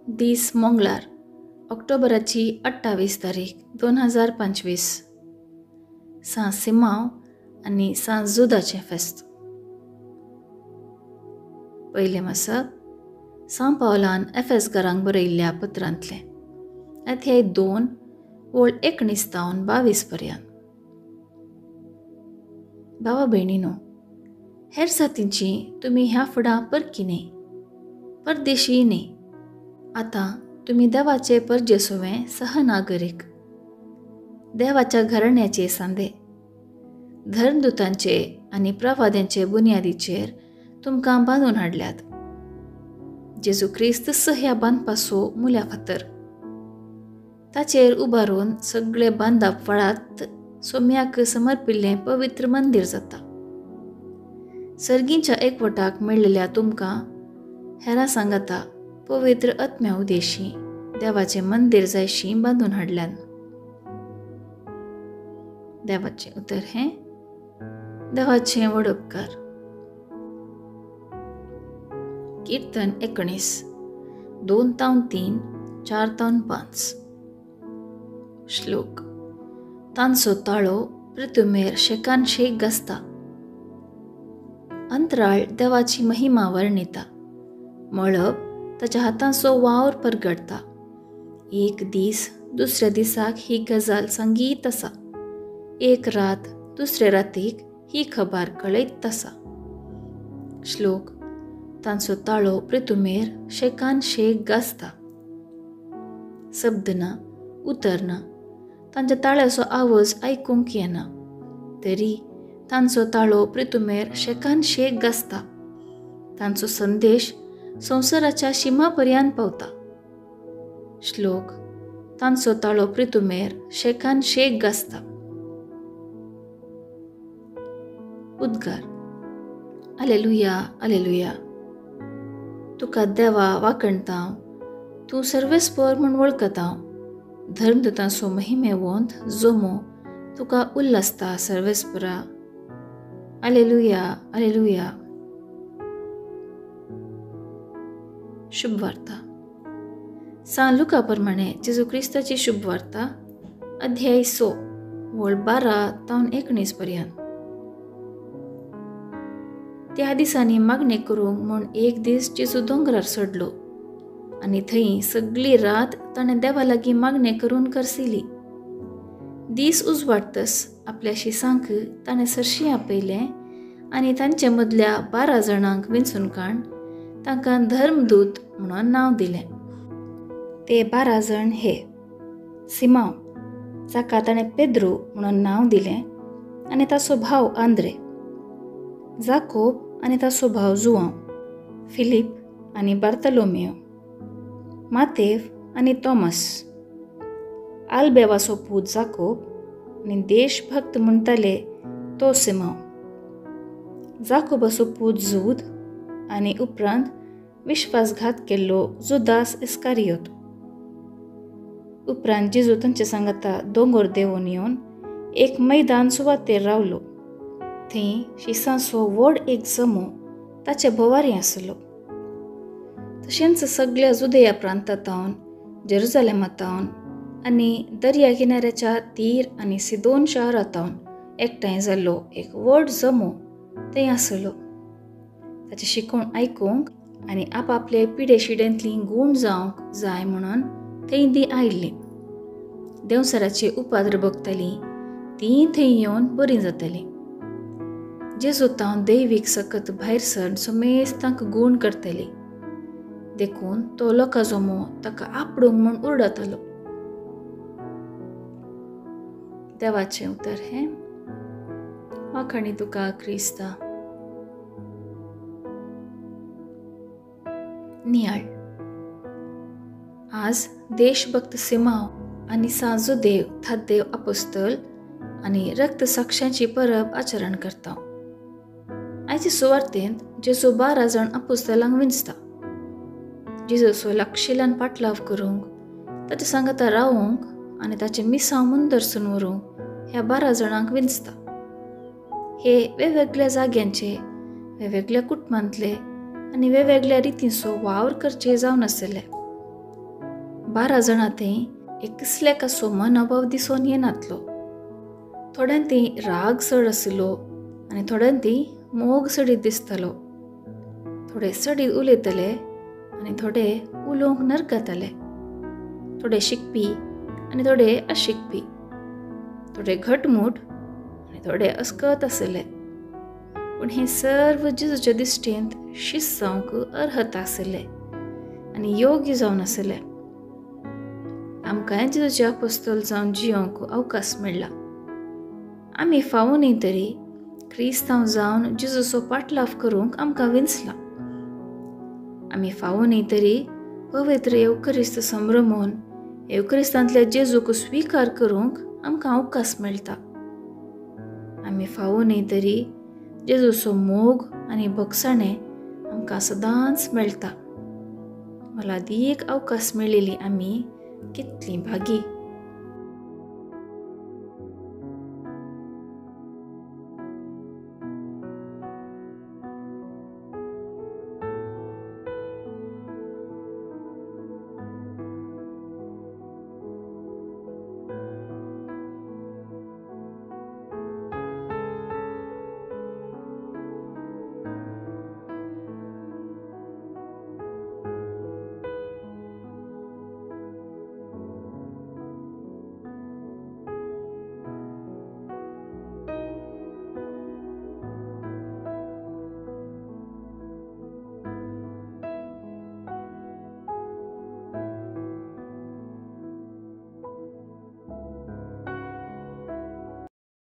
दीस मंगळार, ऑक्टोबराची 28 तारीख 2025, सां सिमांव आनी सां जुदाचें फेस्त. पयलें मासप सां पावलान एफएसगारांक बरयल्ल्या पत्रांतलें, अध्याय 2 ओळ 19 तावन 22 पर्यंत. भावा भयणीनो, हेर जातींची तुमी ह्या फुडां परकी न्ही, परदेशी न्ही. आतां तुमी देवाचे परजेसुवें सहनागरीक, देवाच्या घराण्याचे सांदे, धर्मदूतांचे आनी प्रवाद्यांचे बुन्यादीचेर तुमकां बांदून हाडल्यात. जेजू क्रिस्त ह्या बांदपाचो मुल्या फातर, ताचेर उबारून सगळे बांदाप फळात सोम्याक समर्पिल्लें पवित्र मंदीर जाता. सर्गींच्या एकवटाक मेळिल्ल्या तुमकां हेरां सांगाता पवित्र आत्म्या उदेशी देवाचें मंदीर जायशी बांदून हाडल्यान. देवाचें उतर हें देवाचें व्हड उपकार. कीर्तन 19 2 तावन 3 4 तावन 5. श्लोक. तांचो ताळो पृथुमेर शेकान शेक गाजता, अंतराळ देवाची महिमा वर्णिता, मळब ताच्या हातांचो वावर परगडता. एक दीस दुसऱ्या दिसाक ही गजाल सांगीत आसा, एक रात दुसऱ्या रातीक ही खबर कळयत आसा. श्लोक. तांचो ताळो पृथुमेर शेकान शेक गाजता, शब्द ना उतर ना, तांच्या ताळ्याचो आवाज आयकूंक येना, तरी तांचो ताळो पृथुमेर शेकान शेक गाजता. तांचो संदेश संवसाराच्या शिमा पर्यंत पावता. श्लोक. तांचो ताळो पृथुमेर शेकान शेक गाजता. उद्गार. आलेलुया आलेलुया. तुका देवा वाकणता, तूं सर्वेस्पर म्हूण वळखता, धर्मदूतांचो महिमेवंत जोमो तुका उल्लासता सर्वेस्परा. आलेलुया आलेलुया. शुभवार्ता. सां लुका प्रमाणे जेजू क्रिस्ताची शुभवार्ता, अध्याय 6 वळ 12 तावन 19 पर्यंत. त्या दिसांनी मागणें करूंक म्हूण एक दीस जेजू दोंगरार चडलो आनी थंय सगळी रात ताणें देवा लागीं मागणें करून करसिली. दीस उजवाडतस आपल्या शिसांक ताणें सरशीं आपयलें आनी तांचे मदल्या 12 जाणांक विंचून काण तांकां धर्मदूत म्हणून नांव दिलें. ते 12 जाण हे: सिमांव, जाका ताणें पेद्रू म्हणून नांव दिलें आनी ताचो भाव आंद्रे, जाकोब आनी ताचो भाव जुआंव, फिलीप आनी बार्तलोमियो, मातेव आनी थॉमस, आल्बेवाचो पूत जाकोब आनी देशभक्त म्हणटाले तो सिमांव, जाकोबाचो पूत जूद आनी उपरांत विश्वासघात केल्लो जुदास इस्कारियोत. उपरांत जेजू तांचे सांगाता दोंगर देंवून येवन एक मैदान सुवातेर रावलो. थंय शिसांचो व्हड एक जमो ताचे भोवारी आसलो. तशेंच सगळ्या जुदया प्रांतांतावन, जेरुजालेमातावन आनी दर्या किनाऱ्याच्या तीर आनी सिदोन शहरांतावन एकठांय जाल्लो एक व्हड जमो थंय आसलो. ताचें शिकोवण आयकूंक आनी आपआपले पिडे शिडेंतली गूण जावंक जाय म्हणून थंय ती आयिल्लीं. देंवसराचे उपाद्र भोगतालीं तीं थंय येवन बरीं जातालीं. जेजू तावन दैवीक सकत भायर सरून समेस्त तांकां गूण करताली, देखून तो लोकां जमो ताका आपडूंक म्हूण उरडतालो. देवाचें उतर हें वाखाणी तुका क्रिस्ता. नियाळ. आज देशभक्त सिमांव आनी सां जुदेव थाद्देव आपोस्तल आनी रक्तसाक्षांची परब आचरण करता. आयचे सुवार्तेंत जेजू 12 जाण आपोस्तलांक विंचता. जेजूचो लागशिल्ल्यान पाटलाव करूंक, ताचे सांगाता रावूंक आनी ताचें मिसांव मुंदरसून व्हरूंक ह्या 12 जाणांक विंचता. हे वेगवेगळ्या जाग्यांचे, वेगवेगळ्या कुटुंबांतले आनी वेगवेगळ्या रितींचो वावर करचे जावन आसले. 12 जाणां थंय एक कसल्याकासो मनोभाव दिसून येनातलो. थोड्यां थंय राग चड आशिल्लो आनी थोड्यां थंय मोग चडीत दिसतालो. थोडे चडीत उलयताले आनी थोडे उलोवंक नरकताले. थोडे शिकपी आनी थोडे अशिकपी, थोडे घटमूट आनी थोडे अस्कत आशिल्ले. पूण हे सर्व जेजूच्या दिश्टींत शिस्त जावंक अर्हता आशिल्ले आनी योग्य जावन आशिल्ले. आमकांय जेजूचे अपोस्तल जावन जियोंक अवकाश मेळ्ळा. आमी फावो न्ही तरी क्रिस्तांव जावन जेजूचो पाटलाव करूंक आमकां विंचला. आमी फावो न्ही तरी पवित्र येवकरिस्त संभ्रमून येवकरिस्तांतल्या जेजूक स्विकार करूंक आमकां अवकाश मेळटा. आमी फावो न्ही तरी जेजूचो मोग आनी भोगसाणें आमकां सदांच मेळटा. मला एक अवकाश मेळिल्ली आमी कितली भागी.